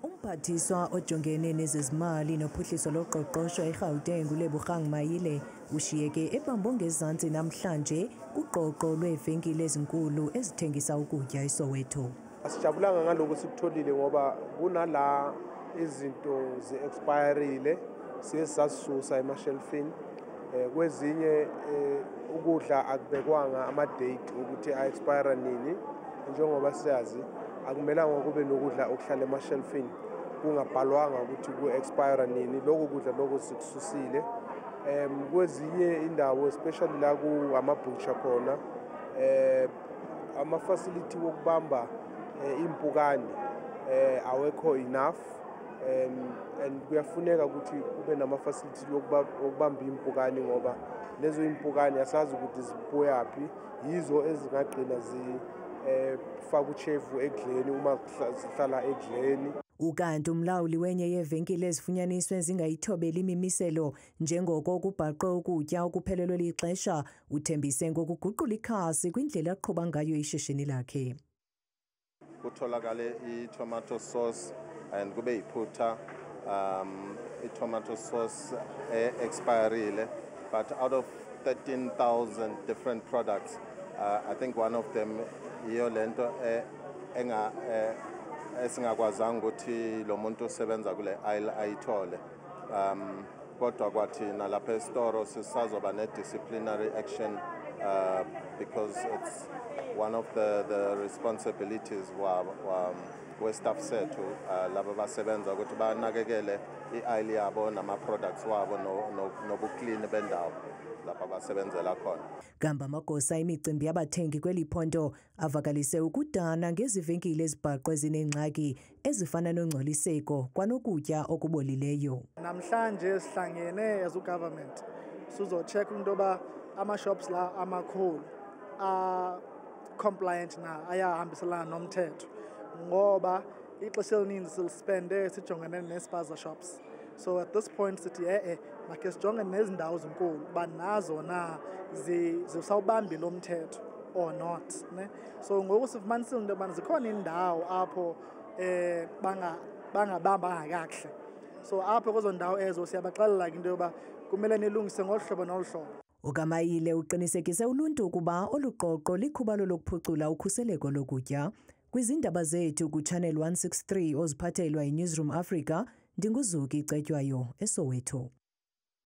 Umphathiswa ojongene nezezimali nophuhliso loqoqosho eGauteng, uLebogang Maile, ushiyeke ebambo ngezantsi namhlanje kuqoqo lweevenkile ezinkulu ezithengisa ukutya eSoweto. Asijabulanga ngalokhu sikutholile ngoba kunala izinto zi-expirile, siye sasisusa emashelfini. Kwezinye ukudla akubekwanga ama-date ukuthi a-expire nini. Njengoba siyazi, akumelanga kube nokudla okuhlala emashelfini kungabhalwanga ukuthi ku-expire nini. Lokhu kudla lokho sikususile. Kwezinye indawo, especially la ku-amabutcher khona, ama-facility wokubamba impukane awekho enough, and kuyafuneka ukuthi kube nama-facility wokubamba impukane, ngoba lezo impukane asazi ukuthi zibuyaphi, yizo ezingagcina zifaka uchevu ekudleni uma zihlala ekudleni. Ukanti umlawuli wenye yeevenkile ezifunyaniswe zingayithobeli imimiselo njengoko kubhaqwe ukutya okuphelelwe lixesha, uthembise ngokuguqula ikhasi kwindlela aqhuba ngayo ishishini lakhe. Kutholakale i-tomato sauce and kube yiphutha, i-tomato sauce e-expirile, but out of 13,000 different products, I think one of them iyo lento enga esingakwazanga ukuthi lo muntu osebenza kule aisle ayithole. Kodwa kwathina lapha esitoro sisazoba ne-disciplinary action, because it's one of the responsibilities wa we-staff sethu, laba basebenza ukuthi banakekele i-aisle yabo nama-products wabo nobuklini bendawo lapha basebenzela khona. Kambe amagosa emicimbi yabathengi kweli phondo avakalise ukudana ngezivenkile ezibhaqwe zinengxaki ezifana nongcoliseko kwanokutya okubolileyo. Namhlanje sihlangene as ugovernment sizocheck into yoba ama-shops la amakhulu a-compliant na, ayahambiselana nomthetho, ngoba ixesha elininzi silispende sijongene nee-spaza shops. So at this point sithi e-e, makhe sijonge nezi ndawo zinkulu uba nazo na zisawubambile umthetho or not, ne. So ngoku sifumanisile into yobana zikhona iindawo apho bangabambanga kakuhle. So apho kwezo ndawo ezo siyabaxelela ke into yoba kumele nilungise ngolu hlobo nolu hlobo. Okamayile uqinisekise uluntu ukuba olu qoqo likhubalo lokuphucula ukhuseleko lokutya. Kwizindaba zethu kuChannel 163 oziphathelwa yiNewsroom Africa, ndinguZuki Cetywayo eSoweto.